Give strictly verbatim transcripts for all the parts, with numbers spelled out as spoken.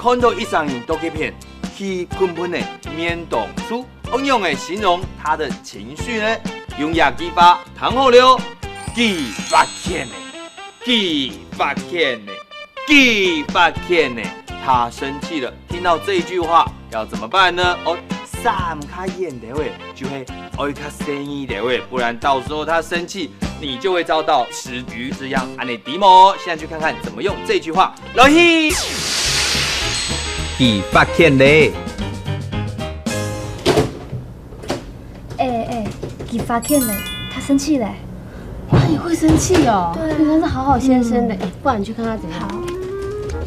看到一儕人在該片氣噴噴个面當臭，仰般个形容他的情緒呢？用這句話聽好了，佢發譴了，佢發譴了，佢發譴了，他生氣了。聽到這句話要怎麼辦呢？哦，衫較遠兜仔，就係愛較細義兜仔，不然到時候他生氣，你就會遭到時局之殃。恁仔知無？現在去看看怎麼用這句話。 來去。佢發譴咧。哎哎，佢發譴咧，他生氣咧。他也會生氣哦。對啊。你真是好好先生的。嗯。哎，不然你去看他怎樣。好。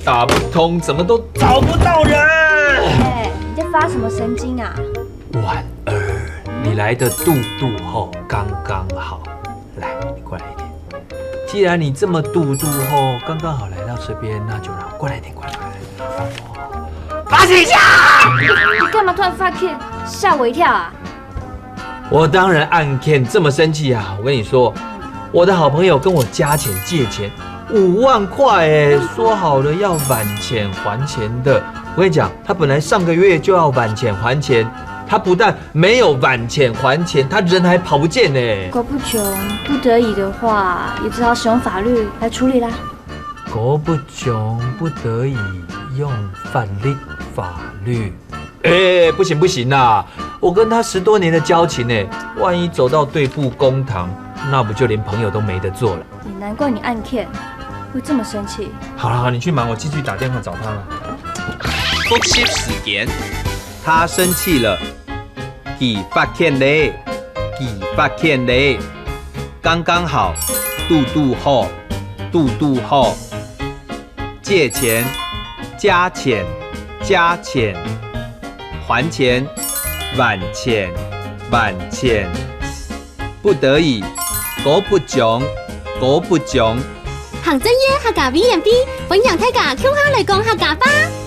打不通，怎麼都找不到人。哎，你在發什麼神經啊？婉兒，你來得堵堵好，剛剛好。 來，你過來一點。既然你這麼堵堵吼，剛剛好來到這邊，那就讓，過來一點，過來，過來。發洩一下！你幹嘛突然發譴？嚇我一跳啊！我當然恁譴這麼生氣啊！我跟你說，我的好朋友跟我加錢借錢五萬塊欸，說好了要晚錢還錢的。我跟你講，他本來上個月就要晚錢還錢，他不但 沒有晚錢還錢，他人還跑不見呢。姑不窮，不得已的話，也只好使用法律來處理啦。姑不窮，不得已用法律，法律。哎，不行不行啦！我跟他十多年的交情呢，萬一走到對簿公堂，那不就連朋友都沒得做了？也難怪你恁譴，會這麼生氣。好了好了，你去忙，我繼續打電話找他了。複習時間，他生氣了。 佢發譴咧，佢發譴咧。剛剛好，堵堵好，堵堵好。借錢，加錢，加錢。還錢，還錢，還錢。不得已，姑不窮，姑不窮。行政院客家委員會，歡迎大家共下來講客家話。